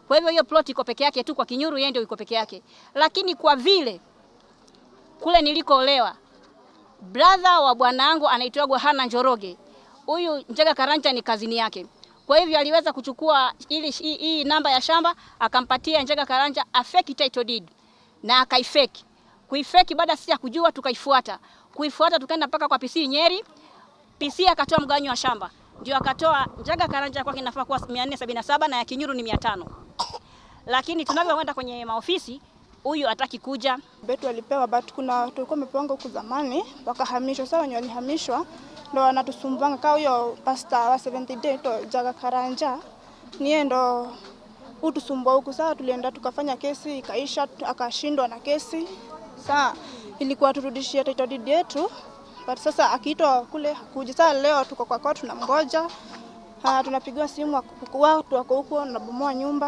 Kwa hivyo hiyo plot iko peke yake tu kwa Kinyuru, yeye ndio iko peke yake. Lakini kwa vile kule nilikoolewa, brother wa bwanangu anaitwa Hana Njoroge, huyu Njaga Karanja ni kazini yake. Kwa hivyo aliweza kuchukua ili hii namba ya shamba akampatia Njaga Karanja afeki title deed na akaifeki. Kuifeki baada sisi ya kujua tukaifuata. Kuifuata tukaenda mpaka kwa PC Nyeri. PC akatoa mgawanyo wa shamba. Ndio akatoa Njaga Karanja kwake inafaa kuwa 477 na ya Kinyuru ni 500. Lakini tunavyoenda kwenye maofisi huyu hataki kuja. Betu walipewa but kuna tulikuwa tumepanga huku zamani wakahamishwa. Sasa wenye walihamishwa ndo wanatusumbanga kama huyo pastor wa Seventh Day to Jaga Karanja niye ndo utusumbua huku. Sasa tulienda tukafanya kesi ikaisha, akashindwa na kesi. Sasa ilikuwa turudishie title deed yetu, but sasa akiitwa kule hakuja. Sasa leo tuko kwa court tunamgoja. Tunapigiwa simu watu wako huko wanabomoa nyumba.